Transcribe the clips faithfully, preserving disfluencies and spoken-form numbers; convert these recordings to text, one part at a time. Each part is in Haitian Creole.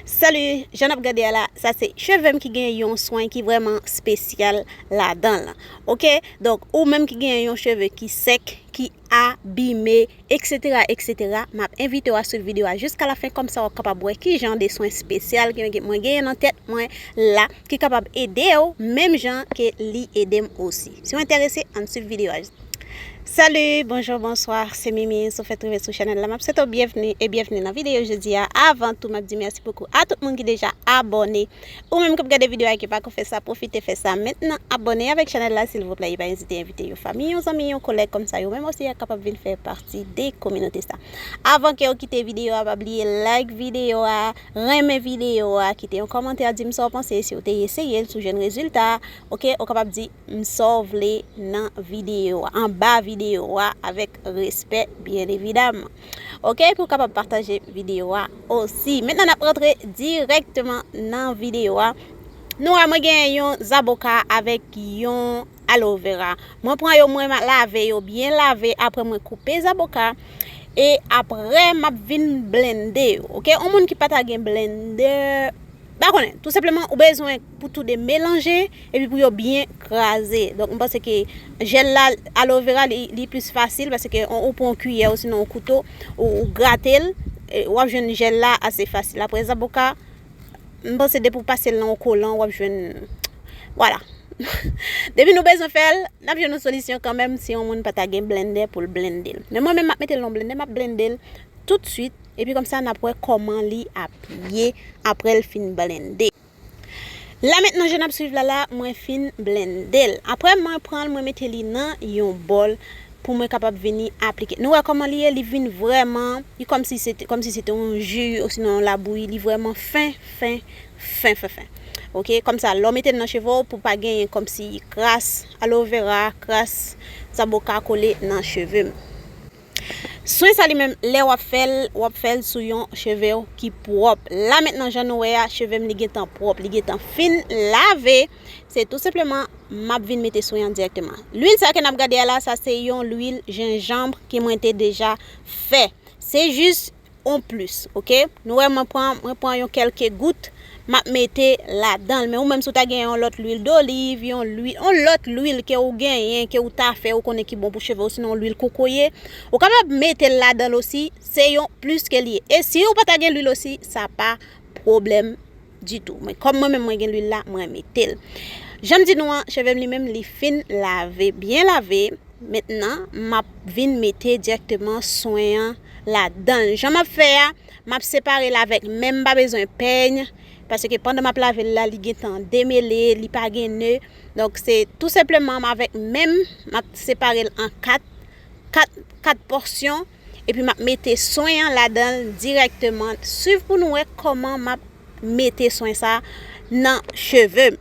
Salut, jan n ap gade a la, sa se cheve m ki gen yon swen ki vrèman espesyal ladan l. Oke? Donk, ou menm ki gen yon cheve ki sèk, ki abime, et cetera, et cetera, m ap envite w a swiv videyo a jiska lafen, kòmsa w ap kapab wè ki jan de swen espesyal ke mwen genyen nan tèt mwen la, ki kapab ede w menm jan ke li ede m osi. Si w enterese, ann swiv videyo a. Salut, bonjour, bonsoir, se Mimi, si w fèk rive sou chanèl la, m ap swete w byenvni e byenvni nan videyo jodi a. Avan tou, m ap di mèsi bokou a tout moun ki deja abòne. Ou menm k ap gade videyo a ki pako fè sa, pwofite fè sa mentnan, abòne avèk chanèl la silvouplè, e pa ezite envite yon fanmi, yon zanmi, yon kolèg, kòmsa yo menm osi y a kapab vin fè pati de kominote sa. Avan ke w kite videyo a, pa bliye like videyo a, renmen videyo a, kite yon kòmantè, di m sa w panse, si w te eseye l, si w jwenn rezilta, oke, ou kapab di m sa w vle nan videyo a, anba videyo a, avèk respè, byen evidaman. Oke, pou w kapab pataje videyo a osi. Mentnan, n ap rantre dirèkteman nan videyo a. Nou wè, mwen gen yon zaboka avèk yon aloe vera. Mwen pran yo, mwen ma-, lave yo, byen lave, apre mwen koupe zaboka. E apre, m ap vin blende yo, oke? Yon moun ki pa ta gen blendè, pa konnen, tou senpleman, ou bezwen pou tou de melanje, epi pou yo byen kraze. Donk, m panse ke jèl la, aloe vera, li, li plis fasil, paske on, ou pran yon kiyè, ou sinon yon kouto, ou, ou grate l, e w ap jwenn jèl la ase fasil. Apre zaboka, m panse depi w pase l nan yon kolan, w ap jwenn, vwala. Depi nou bezwen fè l, n ap jwenn yon solisyon kanmenm si yon moun pa ta gen blendè pou l blende l. Men mwen menm, m ap mete l nan yon blendè, m ap blende l toutswit, epi kòmsa n ap wè kòman li ap ye apre l fin blende. La mentnan, jan n ap swiv la la, mwen fin blende l. Apre mwen pran l, mwen mete li nan yon bòl pou mwen kapab vini aplike. Nou wè kòman li ye, li vin vrèman, li kòmsi se te, kòmsi se te yon ji, osinon yon labouyi, li vrèman fen, fen, fen, fen, fen. Oke, kòmsa, lè w mete l nan cheve w, pou pa genyen kòmsi kras aloe vera, kras zaboka kole nan cheve m. Swen sa li menm, lè w ap fè l, w ap fè l sou yon cheve w ki pwòp. La mentnan, jan nou wè a, cheve m li gentan pwòp, li gentan fin lave. Se tou senpleman, m ap vin mete swen an dirèkteman. Lwil sa ke n ap gade a la, sa se yon lwil jenjanm ke mwen te deja fè. Se jis yon plis, oke? Nou wè mwen pran, mwen pran yon kèlke gout, m ap mete ladan l. Men ou menm si w ta gen yon lòt lwil doliv, yon lwil, yon lòt lwil ke w genyen, ke w ta fè, ou konnen ki bon pou cheve w, sinon lwil kokoye, ou kapab mete l ladan l osi, se yon plis ke li ye. E si w pa ta gen lwil osi, sa pa pwoblèm ditou. Men kòm mwen menm mwen gen lwil la, mwen mete l. Jan m di nou an, cheve m li menm li fin lave, byen lave. Mentnan, m ap vin mete dirèkteman swen an ladan l. Jan m ap fè a, m ap separe l avèk men, m pa bezwen pèny, paske pandan m ap lave l la, li gentan demele, li pa gen ne. Donk, se tou senpleman avèk men, m ap separe l an kat, kat, kat pòsyon, epi m ap mete swen an ladan l dirèkteman. Swiv pou nou wè kòman m ap mete swen sa nan cheve m.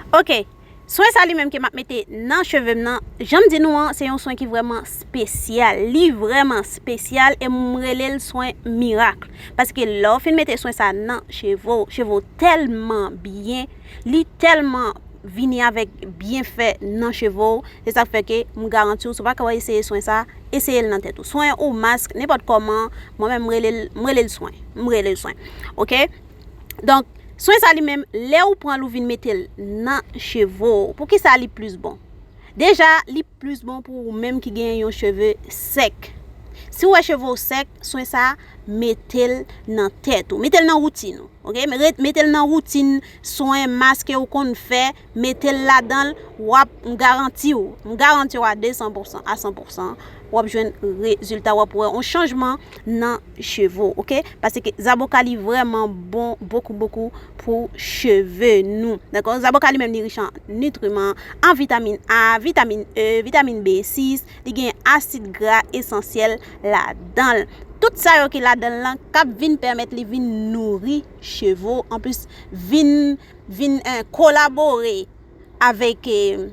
Oke, swen sa li menm ke m ap mete nan cheve m nan, jan m di nou an, se yon swen ki vrèman espesyal. Li vrèman espesyal e m rele l swen mirak. Paske lè w fin mete swen sa nan cheve w, cheve w tèlman byen, li tèlman vini avèk byenfè nan cheve w. Se sa k fè ke m garanti w, si w pa ka eseye swen sa, eseye l nan tèt ou. Swen ou mask, nenpòt kòman, mwen menm m rele l, m rele l swen. M rele l swen. Oke? Donk, swen sa li menm, lè ou pran l, ou vin mete l nan cheve w, poukisa li plis bon? Deja, li plis bon pou ou menm ki gen yon cheve sèk. Si w wè cheve w sèk, swen sa, mete l nan tèt ou. Mete l nan woutin ou. Oke? Mete l nan woutin swen, mask ke ou konn fè, mete l ladan l, w ap, m garanti w, m garanti w a de san pousan, a san pousan, w ap jwenn rezilta, w ap wè yon chanjman nan cheve w, oke? Paske zaboka li vrèman bon, bokou, bokou pou cheve nou. Dakò? Zaboka li menm li rich an nitriman, an vitamin A, vitamin E, vitamin B sis, li gen asid gra esansyèl ladan l. Tout sa yo ki ladan l lan k ap vin pèmèt li vin nouri cheve w, anplis vin, vin, eh, kolabore avèk, eh,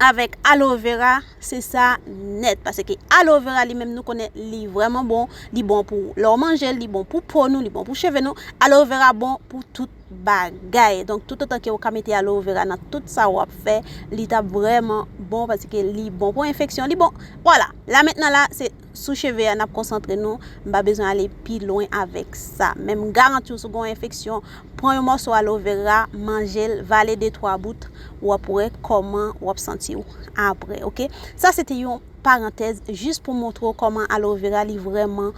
avèk aloe vera, Se sa nèt, paske aloe vera li menm nou konnen li vrèman bon, li bon pou lè w manje l, li bon pou po nou, li bon pou cheve nou. Aloe vera bon pou tout bagay. Donk toutotan ke w ka mete aloe vera nan tout sa w ap fè, li t ap vrèman bon paske li bon pou enfeksyon, li bon. Vwala, la mentnan la se sou cheve a n ap konsantre nou. M pa bezwen ale pi lwen avèk sa. Men m garanti w si w gen yon enfeksyon, pran yon mòso aloe vera, manje l, vale de twa bout, w ap wè kòman w ap santi w apre, oke? Sa se te yon parantèz jis pou montre w kòman aloe vera li vrèman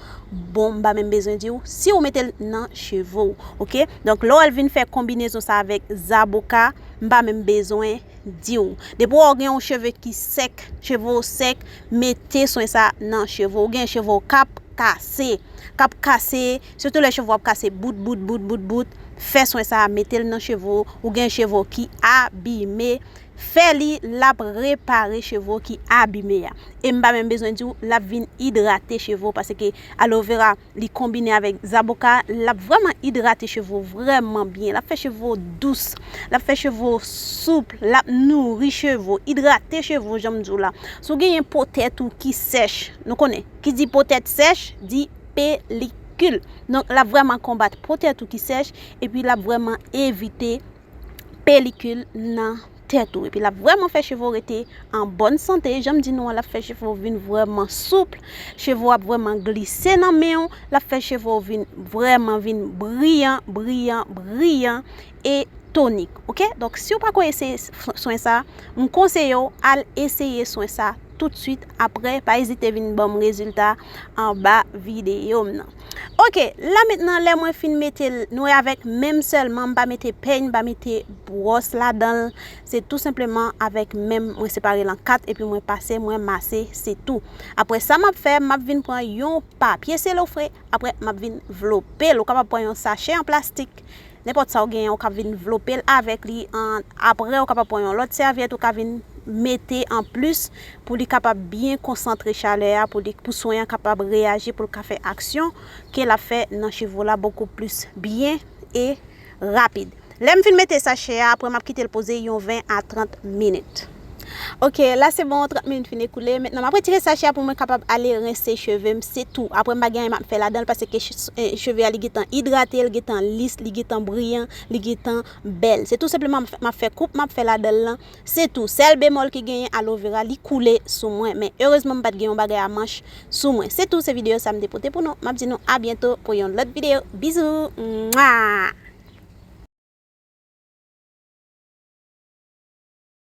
bon. M pa menm bezwen di w si w mete l nan cheve w, oke? Donk lè w al vin fè konbinezon sa avèk zaboka, m pa menm bezwen di w. Depi w gen yon cheve ki sèk, cheve w sèk, mete swen sa nan cheve w. Ou gen cheve w k ap kase, k ap kase, sitou lè cheve w ap kase bout, bout, bout, bout, bout, fè swen sa, mete l nan cheve w. Ou gen cheve w ki abime, fè li, l ap repare cheve w ki abime a. E m pa menm bezwen di w, l ap vin idrate cheve w, paske aloe vera, li konbine avèk zaboka, l ap vrèman idrate cheve w vrèman byen. L ap fè cheve w dous, l ap fè cheve w soup, l ap nouri cheve w, idrate cheve w, jan m di w la. Si w genyen po tèt ou ki sèch, nou konnen, ki di po tèt sèch, di pelikil. Donk, l ap vrèman konbat po tèt ou ki sèch, epi l ap vrèman evite pelikil nan tèt ou. Epi l ap vrèman fè cheve w rete an bòn sante. Jan m di nou an, l ap fè cheve w vin vrèman soup. Cheve w ap vrèman glise nan men w. L ap fè cheve w vin vrèman vin briyan, briyan, briyan e tonik. Oke? Donk, si w pako eseye s-, swen sa, m konseye w al eseye swen sa toutswit. Apre, pa ezite vin ban m rezilta anba videyo m nan. Oke, la mentnan, lè mwen fin mete l, nou wè avèk men m sèlman, m pa mete peny, m pa mete bwòs ladan l. Se tou senpleman avèk men m, mwen separe l an kat, epi mwen pase, mwen mase, se tou. Apre sa m ap fè, m ap vin pran yon papye selofre, apre m ap vin vlope l. Ou kapab pran yon sachè an plastik, nenpòt sa w genyen, ou ka vin vlope l avèk li. An, apre, ou kapab pran yon lòt sèvyèt, ou ka vin mete an plis pou li kapab byen konsantre chalè a, pou li, pou swen an kapab reyaji, pou l ka fè aksyon ke l ap fè nan cheve w la bokou plis byen e rapid. Lè m fin mete sachè a, apre m ap kite l poze yon ven a trant minit. Oke, la se bon, trant minit fin ekoule. Mentnan, m ap retire sachè a pou mwen kapab ale rense cheve m, se tou. Apre, m pa gen anyen m ap fè ladan l, paske ch-, eh, cheve a, li gentan idrate, li gentan lis, li gentan briyan, li gentan bèl. Se tou senpleman m ap fè, m ap fè koup m ap fè ladan l lan, se tou. Sèl bemòl ki genyen, aloe vera, li koule sou mwen. Men, erezman, m pa t gen yon bagay a manch sou mwen. Se tou, se videyo sa m te pote pou nou. M ap di nou a byento pou yon lòt videyo. Bizou! Mwa!